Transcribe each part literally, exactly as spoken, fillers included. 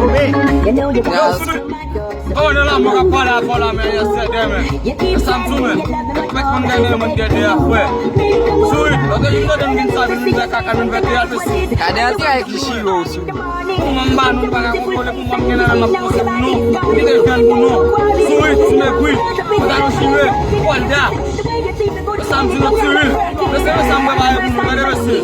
Yo, Sourit, kòmandan lanmò k ap pale avè w la, men, yèsèdè, men. E sa m di w, men. Ou mèt konn gade, mwen gade a, frè. Sourit, lòt jou m tande m vin sa, vin fè kaka, vin fè teyat, men si. Gade antre ak Ichiro, Sourit. Pou mwen, m ba nou, nou pa ka kontwole, pou mwen, m gen nan men m ap poze pou nou. Kite jwenn pou nou. Sourit, ti mepri. Pantalon chire. Pòlda. Sa m di nou, ti ri. Mesye, mesye, m prepare pou nou, tande, mesye.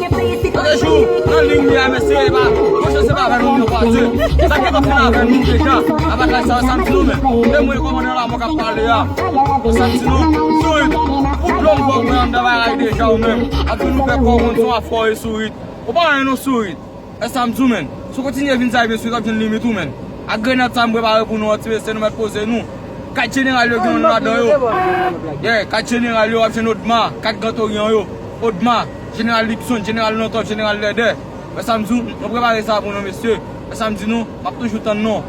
Lòt jou, nan liy li a, mesye, e pa, monchè, se pa avè nou yo kwaze. Sa ki t ap fini avè nou deja. Avantaj sa, sa m di nou, men. E mwen, kòmandan lanmò k ap pale a. Sa m di nou, Sourit, pou dlo m fò mwen anndan bagay deja ou menm. Apre nou fè kò w konn se yon afè w ye, Sourit. Ou pa anyen non, Sourit. E sa m di w, men. Si w kontinye vin sa, ebyen, Sourit, w ap jwenn limit ou, men. Ak grenad sa m prepare pou nou an, ti mesye, nou mèt poze nou. Kat jeneral yo gen youn ladan yo. Yeah, kat jeneral yo, w ap jwenn Odma, kat Gran Toryan yo. Odma, jeneral Lipson, jeneral Nantòp, jeneral Lèdè. E sa m di w, nou prepare sa pou nou, mesye. E sa m di nou, m ap toujou tann nou.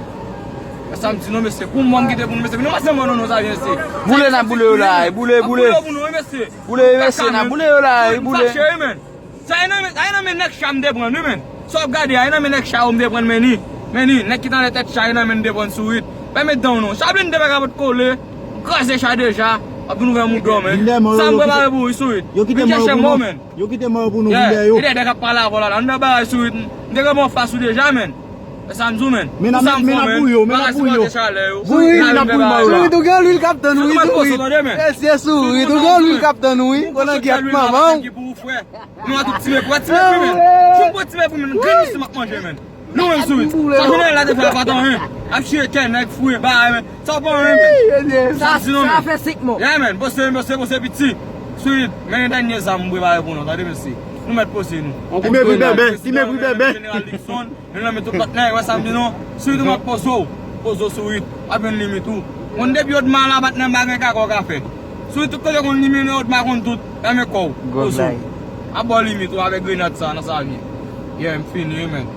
E sa m di nou, mesye. Pou mwen, m kite pou nou, mesye. Vin nou pase mwen non, non, sa vyen, mesye. Boule, n ap boule yo la, boule, boule. N ap boule yo pou nou, wi, mesye. Boule, wi, mesye, n ap boule yo la, wi, boule. Fache, wi, men. Sa e nan men, sa e nan men nèg cha m te pran, wi, men. Sa w ap gade a, e nan men nèg cha yo m te pran, men ni. Men ni, nèg ki t anlè tèt cha, e nan men m te pran, Sourit. Pèmèt dan w non. Cha blende pa kapot kole. M kraze cha deja. W ap vin ouvè mouda w, men. Sa m prepare pou ou, Sourit. Vin chèche mò, men. Yo kite mò yo pou nou, vin dèyè yo. Yeah, e dèyè k ap pale avè w la, la. Nou nan bagay, Sourit. M te kanpe anfas ou deja, men. E sa m di w, men. Men n ap, men n ap pou yo, men n ap pou yo. Sourit, men n ap pou yo. Sourit, ou gen lwil k ap tann ou, wi, Sourit. Mesye, Sourit, ou gen lwil k ap tann ou, wi. Ou nan gyèt manman w. Nou a tout ti mepri, ti mepri, men. Jwenn pou ti mepri, men. Grenn misye m ap manje, men. Nou menm, Sourit. Sa jeneral la te fè a pa t anyen. Ap chire kè nèg, fouye bagay, men. Sa w pa anyen, men. Sa, sa fè senk mò. Yeah, men. Poze, poze, poze piti. Sourit, men yon dènye zam m prepare pou nou, tande, mesye. Nou mèt poze nou. Ti mepri bèbè, ti mepri bèbè. Jeneral Lipson. Nou nan men tout lòt nèg, wè sa m di nou. Sourit, ou mèt poze w. Poze w, Sourit. W ap jwenn limit ou. Konn depi Odma la, patnè m, pa gen kaka w ka fè. Sourit, tout kote konn limit Odma konn tout. Fèmen kò w. Poze w. Ap ba w limit ou avèk grenad sa nan sa vyen. Yeah, m fini, wi, men.